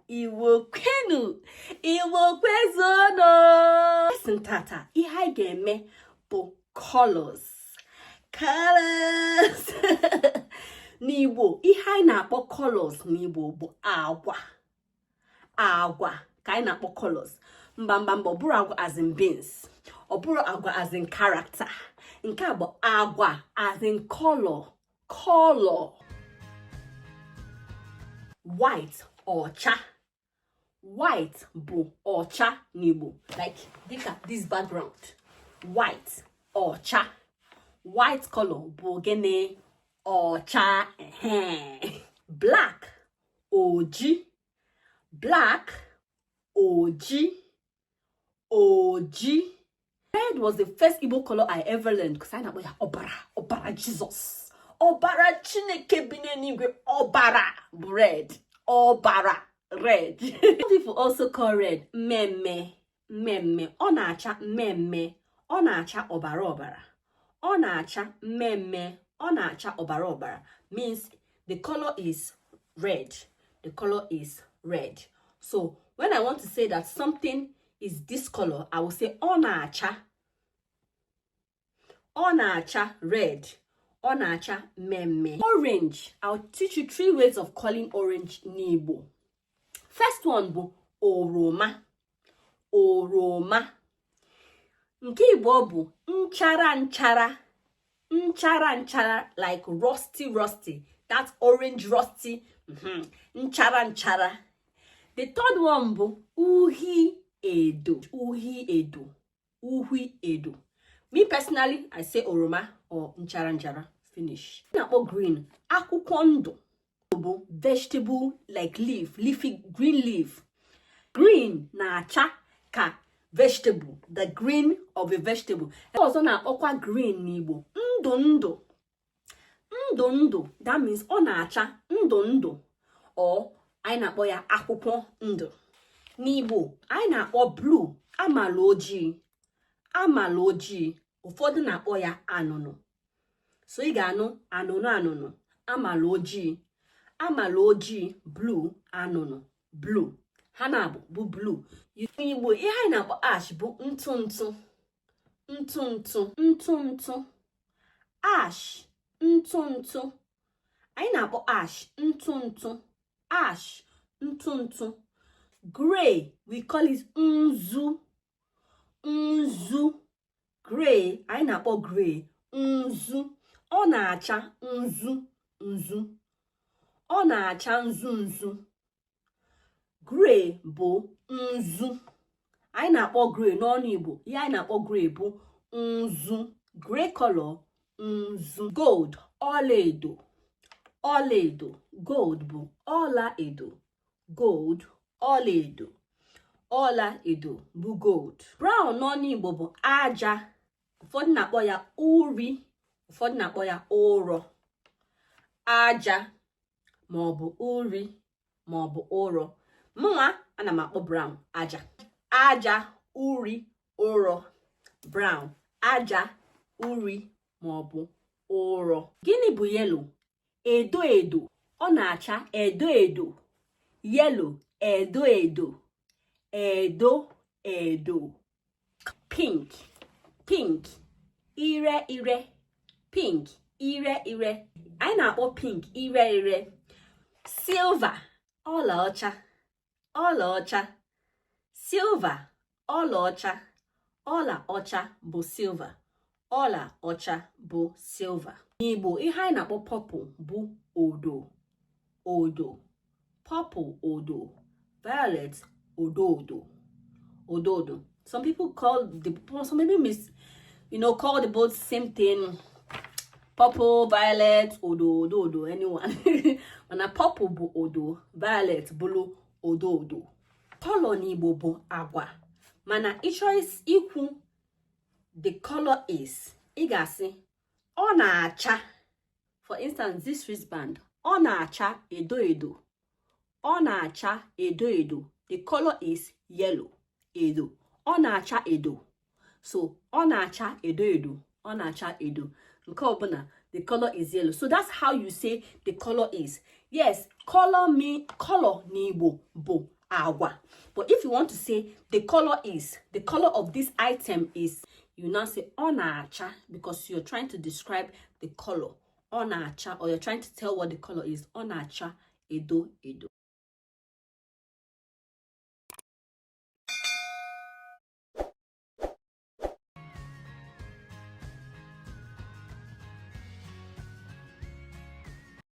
Igbo kwenu, Igbo kwezuonụ. Lesson tata, ihe anyị ga-eme bụ colors. Colors n'Igbo, ihe anyị na-akpọ colors n'Igbo bụ agwa. Agwa ka anyị na-akpọ colors. Mba, mba, mba, ọ bụrọ agwa as in beans, ọ bụrọ agwa as in character. Nke a bụ agwa as in color. Color. White, ọcha. White bụ ọcha n'Igbo, like dịka this background, white, ọcha. White color bụ gịnị? Ọcha. Black, oji. Black, oji, oji. Red was the first Igbo color I ever learned because anyị na-akpọ ya ọbara, ọbara Jizọs, ọbara Chineke bi n'eluigwe. Ọbara bụ red, ọbara, red. Some people also call red mmemme, mmemme. Ọ na-acha mmemme, ọ na-acha ọbara ọbara. Ọ na-acha mmemme, ọ na-acha ọbara ọbara means the color is red. The color is red. So when I want to say that something is this color, I will say ọ na-acha, ọ na-acha red, ọ na-acha mmemme. Orange. I'll teach you three ways of calling orange n'Igbo. First one bụ oroma, oroma. Nke abụọ bụ nchara nchara, nchara nchara, like rusty rusty, that orange rusty, nchara nchara. The third one bụ uhi edo, uhi edo, uhi edo. Me personally, I say oroma or nchara nchara, finish. Na-akpọ green akwụkwọ ndụ bụ vegetable, like leaf, leafy green leaf. Green na-acha ka vegetable, the green of a vegetable. Ọzọ na-akpọkwa green n'Igbo ndụ ndụ, ndụ ndụ. That means ọ na-acha ndụ ndụ, or anyị na-akpọ ya akwụkwọ ndụ. N'Igbo, anyị na-akpọ blue amala ojii, amala ojii. Ụfọdụ na-akpọ ya anụnụ. So ị ga-anụ anụnụ, anụnụ, amala ojii, amala ojii, blue, anụnụ, blue. Ha na-abụ bụ blue. N'Igbo, ihe anyị na-akpọ ash bụ ntụ ntụ, ntụ ntụ, ntụ ntụ. Ash, ntụ ntụ. Anyị na-akpọ ash ntụ ntụ, ash, ntụ ntụ. Gray, we call it nzu, nzu. Gray, anyị na-akpọ gray nzu. Ọ na-acha nzu nzu, ọ na-acha nzu nzu. Gray bụ nzu. Anyị na-akpọ gray n'ọnụ Igbo, ihe anyị na-akpọ gray bụ nzu. Gray color, nzu. Gold, ọlaedo, ọlaedo. Gold bụ ọla edo. Gold, ọlaedo, ọla edo bụ gold. Brown n'ọnụ Igbo bụ aja. Ụfọdụ na-akpọ ya uri, ụfọdụ na-akpọ ya ụrọ. Aja maọbụ uri maọbụ ụrọ. Mụnwa, ana m akpọ brown aja. Aja, uri, ụrọ. Brown, aja, uri maọbụ ụrọ. Gịnị bụ yellow? Edo edo. Ọ na-acha edo edo. Yellow, edo edo, edo edo. Pink, pink, ire ire. Pink, ire ire. Anyị na-akpọ pink ire ire. Silver, ọlaọcha, ọlaọcha. Silver, ọlaọcha. Ọla ọcha bụ silver. Ọla ọcha bụ silver. N'Igbo, ihe anyị na-akpọ purple bụ odo, odo. Purple, odo. Violet, odo odo, odo odo. Some people call the some people mis you know call the both same thing, purple, violet, odo odo, odo, anyone. Mana purple bụ odo, violet bụrụ odo odo. Color n'Igbo bụ agwa, mana ịchọ ikwu the color is, ị ga-asị ọ na-acha. For instance, this wristband, ọ na-acha edo edo, ọ na-acha edo edo. The color is yellow, edo. Ọ na-acha edo. So ọ na-acha edo edo, ọ na-acha edo. Nke ọbụla, the color is yellow. So that's how you say the color is. Yes, color me, color n'Igbo bụ agwa. But if you want to say the color is, the color of this item is, you now say ọ na-acha, because you're trying to describe the color. Ọ na-acha, or you're trying to tell what the color is. Ọ na-acha edo edo.